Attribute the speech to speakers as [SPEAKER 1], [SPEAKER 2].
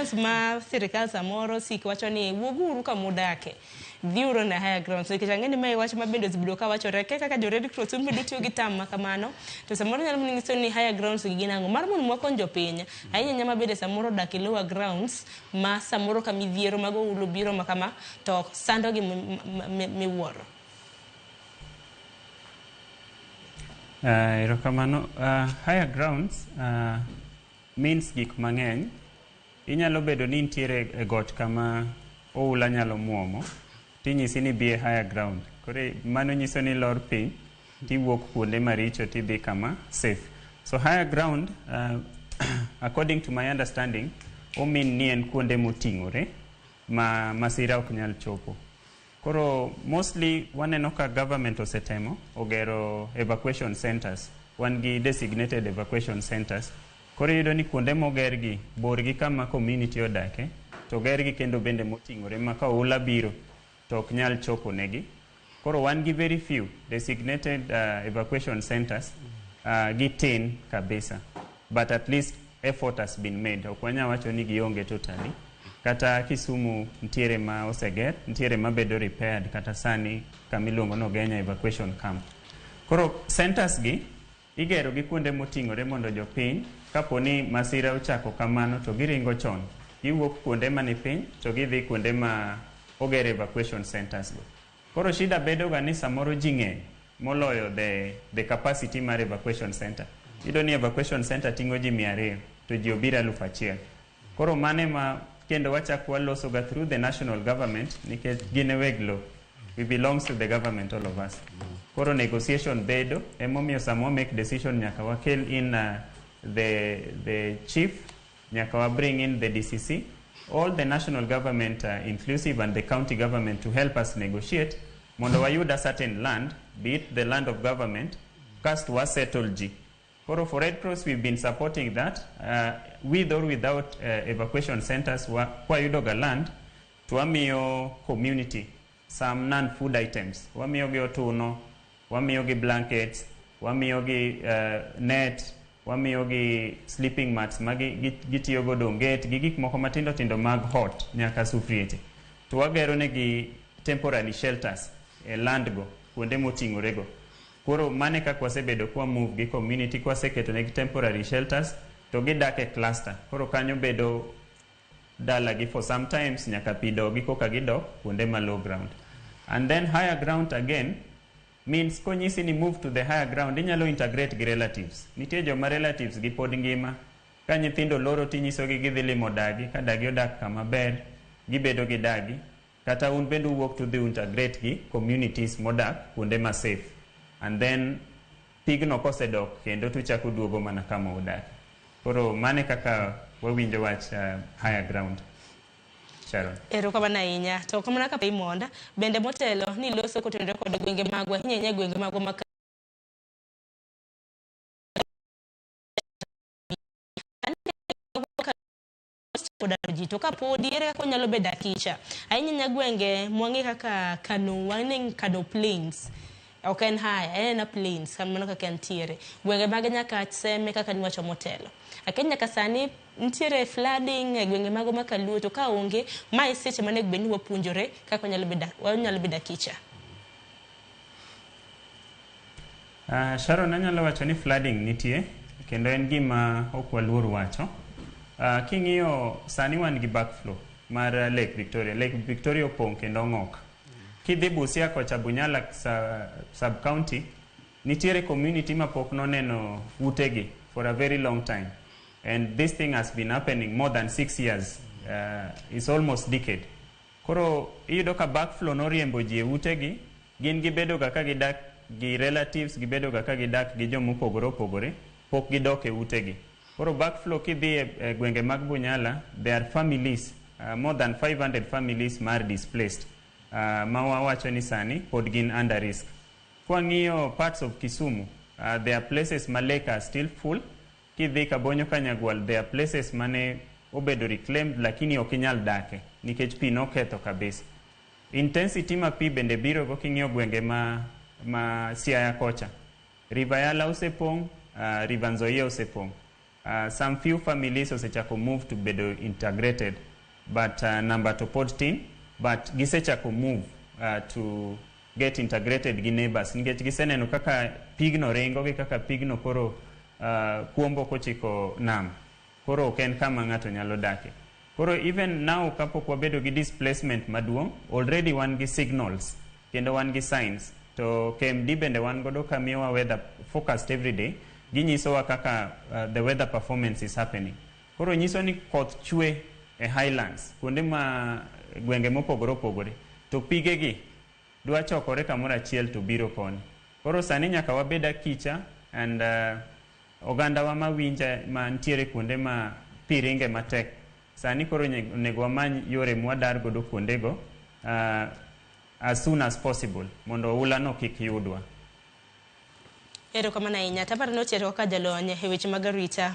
[SPEAKER 1] grounds ma sirikal samoro sik wacho ni wuoguru kama udake, dhiuru na higher grounds, nikech ang'e ni mae wach ma bende osebedo ka wachore ke kaka jo Red Cross un bende utiyo gi term ma kamano, to samoro nyalo mana nyiso ni higher grounds gi gin ang'o mar mondo wakony jopiny ahinya ahinya ma bende samoro odak e lower grounds ma samoro ka midhiero mag oulu biro ma kama to sandogi miwuoro.
[SPEAKER 2] Erokamano. Higher grounds means gik mang'eny. Inyalo bedo ni intiere e got kama oula nyalo muomo, tinyisi ni bi e higher ground. Koro mano nyiso ni lor piny, tiwuok kuonde maricho tidhi kama safe. So higher ground, according to my understanding, o mean ni en kuonde moting'ore ma masira ok nyal chopo. Koro mostly waneno ka government osetemo ogero evacuation centers. Wan gi designated evacuation centers. Koro iyudo ni kuonde mogergi bor gi kama community odake, to ogergi kendo bende moting'ore ma ka oula biro to ok nyal chopo negi. Koro wan gi very few designated evacuation centers, gitin kabisa. But at least effort has been made. Ok wanyal wacho ni gionge totally. Kata Kisumu ntiere ma oseger, ntiere mabedo repaired kata sani kamiluongo ni Ogenya evacuation camp. Koro centers gi igero gi kuonde moting'ore mondo jopiny kapo ni masira ochako kamano to giringo chon. Giwuok kuonde mani piny to gidhi kuonde ma oger evacuation centers go. Koro shida bedo ga ni samoro ji ng'eny moloyo the capacity mar evacuation center. Iyudo ni evacuation center ting'o ji 200 to ji obiro 1000. Koro mane ma kendo wachak waloso ga through the national government nikech gin e weg lo. We belongs to the government, all of us. Koro negotiation bedo emomiyo sama wa make decision nyaka wakel in the chief, nyaka wa bring in the DCC, all the national government inclusive and the county government to help us negotiate mondo wayud a certain land, be it the land of government, kasto wa settle ji. Koro for Red Cross we've been supporting that with or without evacuation centers wa kwayudo ga land to wamiyo community some non-food items. Wamiyo gi otuno, wamiyo gi blankets, wamiyo gi net, wamiyo gi sleeping mats ma gitiyo godo onget gi gik moko matindo tindo mag hot nyaka sufrieche. To wagero negi temporary shelters e land go, kuonde moting'ore go. Koro mane kaka wasebedo kwa move gi community kwaseketo negi temporary shelters to gidak e cluster. Koro kanyo bedo dalagi for sometimes nyaka pi dogi koka gidok kuonde ma low ground. And then higher ground again means konyisi ni move to the higher ground inyalo integrate gi relatives. Nitie joma relatives gi pod ngima. Ka nyithindo loro tinyisogi gidhi limo dagi, ka dagi odak kama ber, gibedo gi dagi. Kata un bende uwuok to dhi integrate gi communities modak kuonde ma safe. And then pigno kosedok kendo tuchako duogo mana kama udak. Koro mane kaka wawinjo wach higher ground. Sharon.
[SPEAKER 1] Erokamano ahinya. To kamano ka Raymond, bende motelo ni loso kotenore kod gwenge magwa, ahinya ahinya gwenge magwa ma kodaro ji to kapodi ere kaka onyalo bedo akicha ahinya ahinya gwenge mwang'e kaka Kano wang'e Kano Plains ok en haya en ena plains kamano kaka entiere gwenge mag Nyakach Seme kaka niwacho motelo akia nyaka sani nitiere flooding e gwenge mago ma Kaluo to ka onge ma e seche monego bed ni wapuonjore kaka wanyalo bedo akicha.
[SPEAKER 2] Sharon anyalo wacho ni flooding nitie kendo en gima ok waluor wacho. King'iyo sani wan gi backflow mar Lake Victoria. Lake Victoria opong' kendo ong'ok. Kidhi Busia kocha Bunyala sub county nitiere community ma pok noneno utegi for a very long time. And this thing has been happening more than 6 years. It's almost decade. Koro iyudo ka backflow noriembo ji e utegi, gin gibedo ga ka gidak gi relatives, gibedo ga ka gidak gi jomopogore opogore, pok gidok e utegi. Koro backflow kidhi e gwenge mag Bunyala, there are families, more than 500 families mar displaced, ma wawacho ni sani pod gin under risk. Kwang'iyo parts of Kisumu, there are places ma lake are still full. Kidhi Kabonyo Kanyagwal, there are places mane obedo reclaimed lakini ok inyal dake nikech pi noketho kabisa. Intensity ma pi bende biro go king'iyo gwenge ma Siaya kocha. River Yala osepong', River Nzoia osepong'. Some few families osechako move to bedo integrated, but number to pod tin, but gisechako move to get integrated gi neighbors nikech giseneno kaka pigno ringo gi kaka pigno koro kuombo kochiko nam. Koro ok en kama ng'ato nyalo dake. Koro even now kapok wabedo gi displacement maduong', already wan gi signals kendo wan gi signs. To KMD bende wan godo ka miyowa weather forecast every day, ginyisowa kaka the weather performance is happening. Koro nyiso ni koth chwe e highlands, kuonde ma gwenge mopogore opogore, to pigegi dwa chokore kamoro achiel to biro koni. Koro sani nyaka wabed akicha and ogandawa mawinja mantiere kuonde ma pi ringe matek. Sani koro onego wamany yore mwadar godo kuondego as soon as possible mondo oula no kik yudwa.
[SPEAKER 1] Erokamano ahinya. Taparo ni otieko kaka jalony e weche mag arita.